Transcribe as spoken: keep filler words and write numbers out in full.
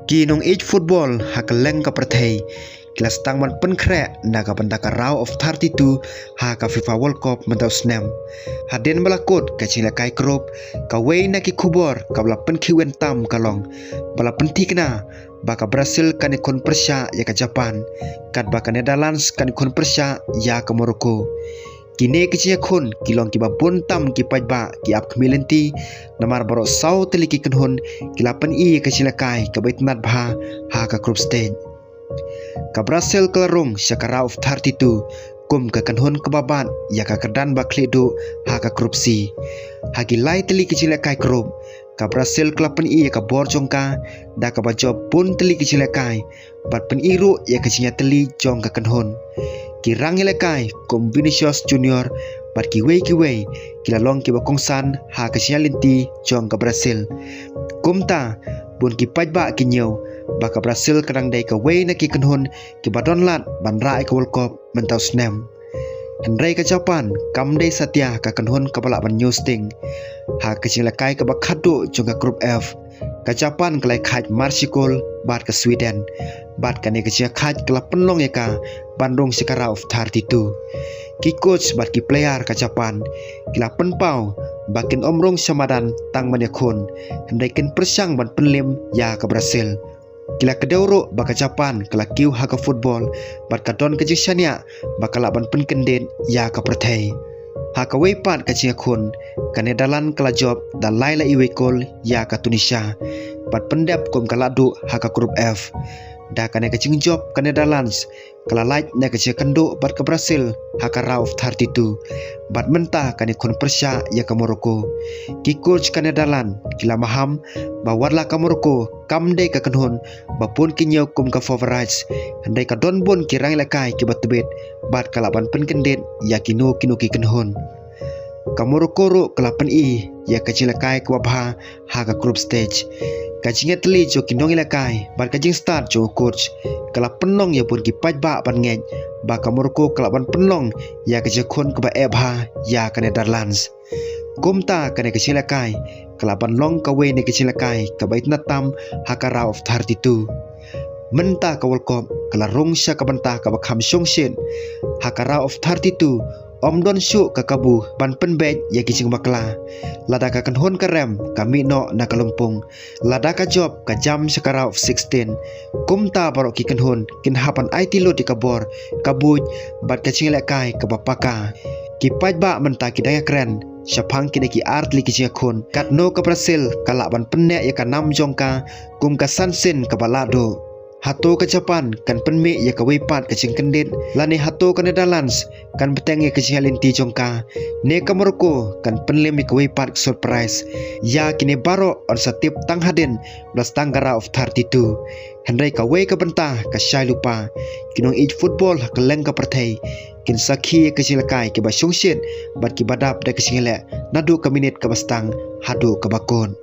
Ki nongïeit football ha kylleng ka pyrthei ki la sdang ban pynkhreh na ka bynta ka Round of thirty-two ha ka FIFA World Cup mynta u snem. Hadien ba la kut ka jingïalehkai group, kawei na ki khubor kaba la pynkhih win tam ka long ba la pynthikna ba ka Brazil kan ïakhun pyrshah ïa ka Japan, katba ka Netherlands kan ïakhun pyrshah ïa ka Morocco. Kine ki jingïakhun ki long kiba bun tam ki paidbah ki ap khmih lynti, namar baroh saw tylli ki kynhun ki la pyni ïa ka jingïalehkai kaba itynnad bha ha ka group stage. Ka Brazil ka la rung sha ka Round of thirty-two kum ka kynhun kaba bat ïa ka kyrdan ba khlieh duh ha ka group C. Ha ki lai tylli ki jingïalehkai group, ka Brazil ka la pyni ïa ka bor jong ka da kaba jop bun tylli ki jingïalehkai bad pyni ruh ïa ka jingïatylli jong ka kynhun. Ki rangïalehkai kum Vinicius Junior bad kiwei kiwei ki la long kiba kongsan ha ka jingïalynti jong ka Brazil. Kumta, bun ki paidbah ki ñiew ba ka Brazil ka dang dei kawei na ki kynhun kiba don lad ban rah ïa ka World Cup mynta u snem. Hynrei ka Japan kam dei satia ka kynhun kaba lah ban ñiew sting. Ha ka jingïalehkai kaba khatduh jong ka group F, ka Japan ka la ïakhaid marshikol bad ka Sweden, bad kane ka jingïakhaid ka la pynlong ïa ka ban rung sha ka Round of thirty-two. Ki coach bad ki player ka Japan ki la pynpaw ba kin ym rung sha madan tang ban ïakhun, hynrei kin pyrshang ban pynliem ïa ka Brazil. Ki la kdew ruh ba ka Japan ka la kiew ha ka football bad ka don ka jingshaniah ba ka lah ban pynkyndit ïa ka pyrthei. Ha kawei pat ka jingïakhun, ka Netherlands ka la jop da lai la iwei kol ïa ka Tunisia bad pyndep kum ka lahduh ha ka group F. Da kane ka jingjop, ka Netherlands ka la lait na ka jingïakynduh bad ka Brazil ha ka Round of thirty-two, bad mynta kan ïakhun pyrshah ïa ka Morocco. Ki coach ka Netherlands ki la maham ba wat la ka Morocco kam dei ka kynhun ba bun ki ñiew kum ka favourites, hynrei ka don bun ki rangïalehkai kiba tbit bad ka lah ban pynkyndit ïa kino kino ki kynhun. Ka Morocco ruh ka la pyni ïa ka jingïalehkai kaba bha ha ka group stage. Ka jingïatylli jong ki nongïalehkai bad ka jingstad jong u coach ka la pynlong ïa bun ki paidbah ban ngeit ba ka Morocco ka lah ban pynlong ïa ka jingïakhun kaba eh bha ïa ka Netherlands. Kumta, kane ka jingïalehkai ka lah ban long kawei na ki jingïalehkai kaba itynnad tam ha ka Round of thirty-two. Mynta ka World Cup ka la rung sha ka bynta kaba kham shongshit. Ha ka Round of thirty-two, ym don shuh ka kabu ban pynbeit ïa ki jingbakla. Lada ka kynhun ka rem, ka mih noh na ka lympung. Lada ka jop, ka jam sha ka Round of sixteen. Kumta, baroh ki kynhun kin hap ban aiti lut ïa ka bor, ka buit bad ka jingïalehkai kaba paka. Ki paidbah mynta ki dang ïakren shaphang kine ki ar tylli ki jingïakhun, katno ka Brazil ka lah ban pynneh ïa ka nam jong ka kum ka san sien kaba lahduh. Hato ka Japan kan pynmih ïa kawei pat ka jingkyndit, lane hato ka Netherlands kan bteng ïa ka jingïalynti jong ka, ne ka Morocco kan pynliem ïa kawei pat ka surprise? Ïa kine baroh yn sa tip tang hadien ba la sdang ka Round of thirty-two. Hynrei kawei ka bynta ka shai lypa, ki nongïeit football ha kylleng ka pyrthei kin sakhi ïa ka jingïalehkai kiba shongshit bad kiba dap da ka jingïaleh naduh ka minit kaba sdang haduh kaba kut.